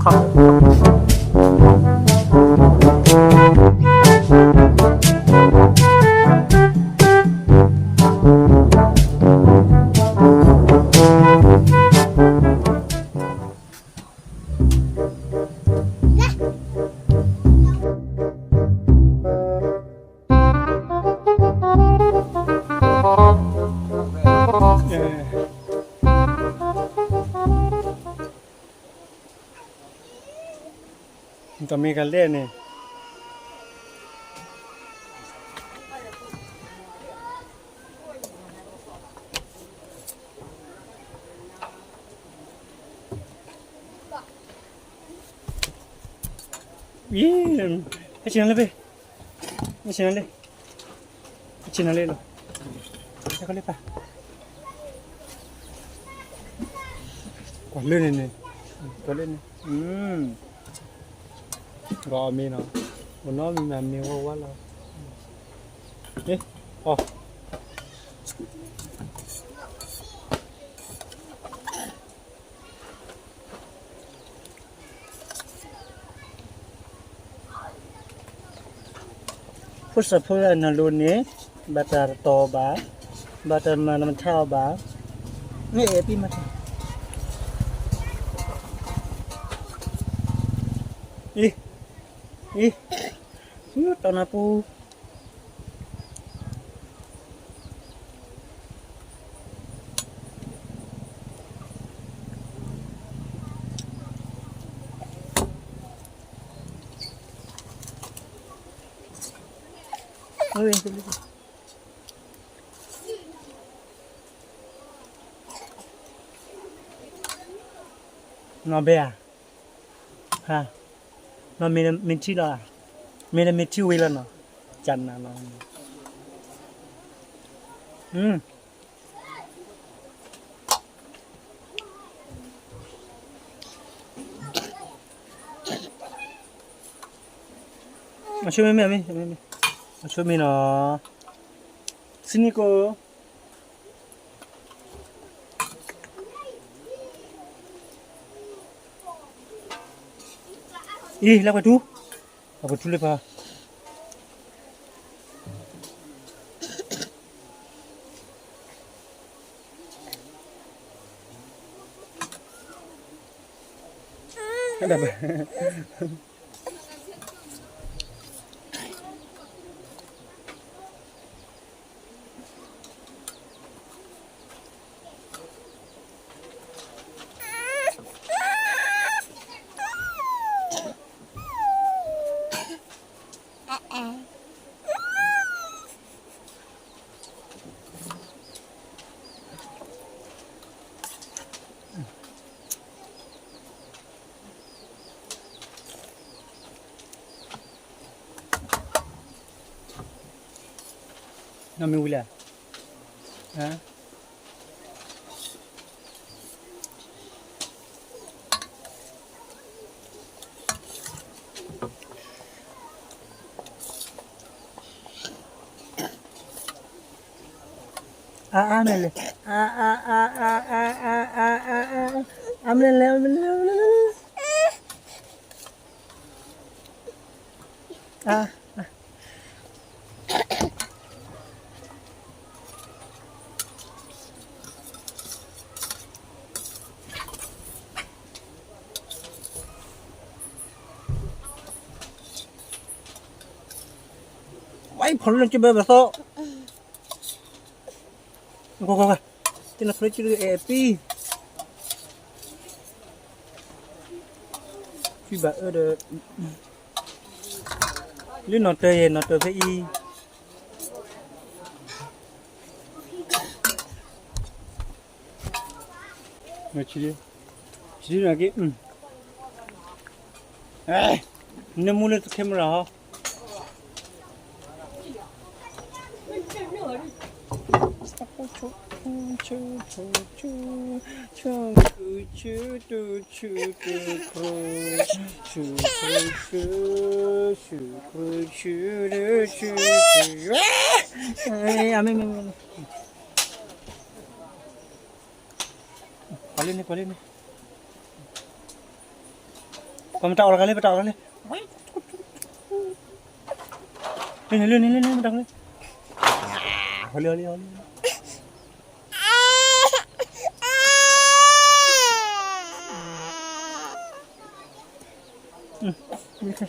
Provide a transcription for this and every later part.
ခီ တမ့ၢ်ကလဲၣ်န့ၣ် အံၤ ဟဲဆ့ၣ်နီၤလၢဖဲ ဟဲဆ့ၣ်နီၤလၢ ဟဲဆ့ၣ်နီၤလၢလီၤ ဟဲခီလၢပၢ် ကွၢ်လၢန့ၣ်န့ၣ် ကွၢ်လၢန့ၣ် ဂီၤအမ့ၢ်နီၤ ပနီၣ်မံၤမၤမ့ၢ်ဝဲဝဲလီၤ အီ ဖိစီၤဖိနလိၤန့ၣ် ဘၣ်တၢ်တတီၤဘၣ်, ဘၣ်တၢ်မၤနမထါအီၤဘၣ်, မ့ၢ်အဲၣ်ပံမၤထါ, အံၤ, အံၤ, တီနၤပူ နီၢ်ဘဲဧါ, နီၢ်မ့ၢ်မ့ၢ်ထံလီၤ, မ့ၢ်မ့ၢ်ထံဝံၤလီၤနီၤ, ကနၤနီၤ, အဆိမ့ၢ်မ့ၢ်, အဆိမ့ၢ်နီၤ, စံနံကိး အံၤ လၢပှၤထူ, ပှၤထူလၢပှၤ နီၢ်မ့ၢ်ဝံၤလဲၣ်, အါအါမ့ၢ်လဲၣ်, အါအါအါအါအါအါအါအါအါအါ, အါမ့ၢ်လဲၣ်, အါ ဝဲဖီၣ်လၢကဘၢဘၣ်သီ, ကွၢ်ကွၢ်ကွၢ်, တနဖျိကဲအဲၣ်ပံ, ဖံဘၣ်အၢဒီး, လၢနီၣ်တၢၤယဲၢ်နီၣ်တၢၤဖဲအံၤ ဆံ, ဆံ, နမူလၢ camera ဟီ, ကွၢ်လၢန့ၣ် ကွၢ်လၢန့ၣ်. ပမတၤအီၣ်တဂၤလဲၣ်, ပတၤအီၣ်တဂၤလဲၣ်. လၢန့ၣ်, လၢန့ၣ်, လၢန့ၣ်, မတၤလဲၣ်. ဟီလံ, ဟီလံ, ဟီလံ. မီၤကၠီ,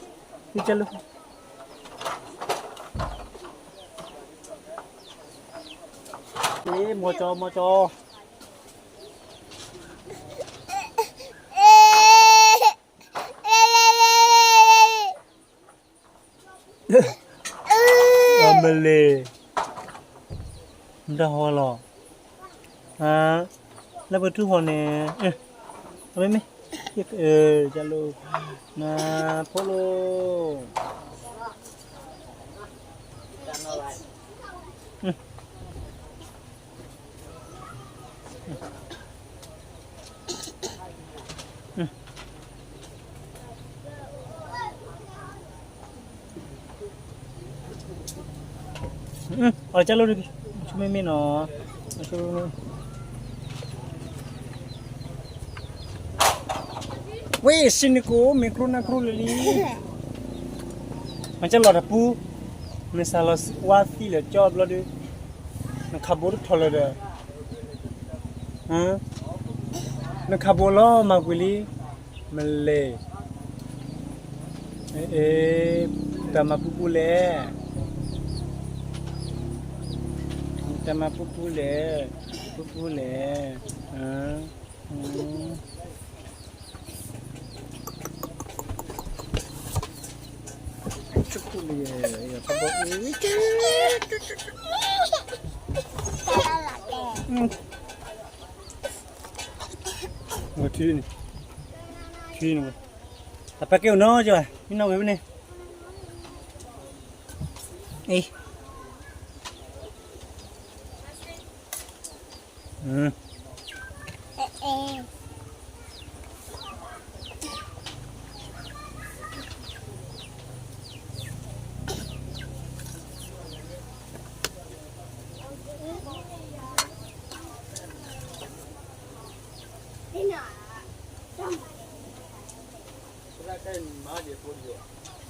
မီၤကၠီ. အမလ့ၤ, မတၤဟီလီၤ. လၢပထူဟီန့ၣ်, မ့မ့ၢ်, ကလိ, နဖိလိၤ. အီၣ်ကၢလိၣ်တက့ၢ်, ဆူမ့မ့ၢ်နီၤ, ဝဲၢ်စံးနကိး မ့ၢ်ကျိနၢ်ကျိလၢလံ, မၤကၢလီၤတပူ, မ့ၢ်စးလီၤဝါသံလၢာ်ကၠီဘျီဒီး, နခးဘိတထီၣ်လၢၤဒီး, နခးဘိလီၤမၤကွံာ်လံ, မလဲၤ, အ့, တၢ်မၤပူပူလဲၣ်, တၢ်မၤပူပူလဲၣ်, ပူပူလဲၣ်. ထံန့ၣ်, ထံန့ၣ်ဝဲ, အပာ်ကဲအိၣ်နီကၠီ, မ့ၢ်နီၣ်ဝဲဖဲန့ၣ်, အ့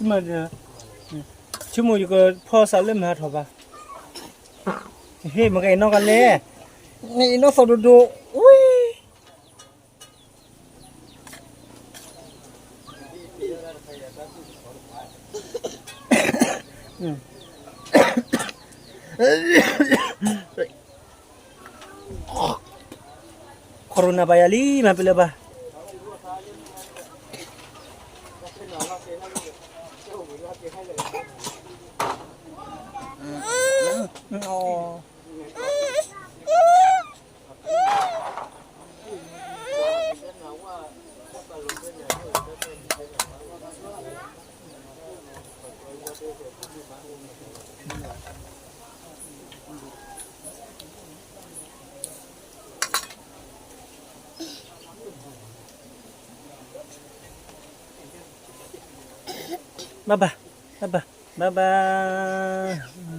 မၤဒီး, ဆိကမိၣ်ယကဖီစးလၢမၤထီၣ်ဘၣ်, ဟ့ၣ်မ့ၢ်ကအဲၣ်နီၣ်ကလဲၣ်, အဲၣ်နီၣ်သီၣ်ဒိၣ်ဒိၣ်, ဝံၤ Corona ဘၣ်ယၤလံ မၤပလၢၤဘၣ်. ဘၣ်ဘၣ်, ဘၣ်ဘၣ်, ဘၣ်ဘၣ်.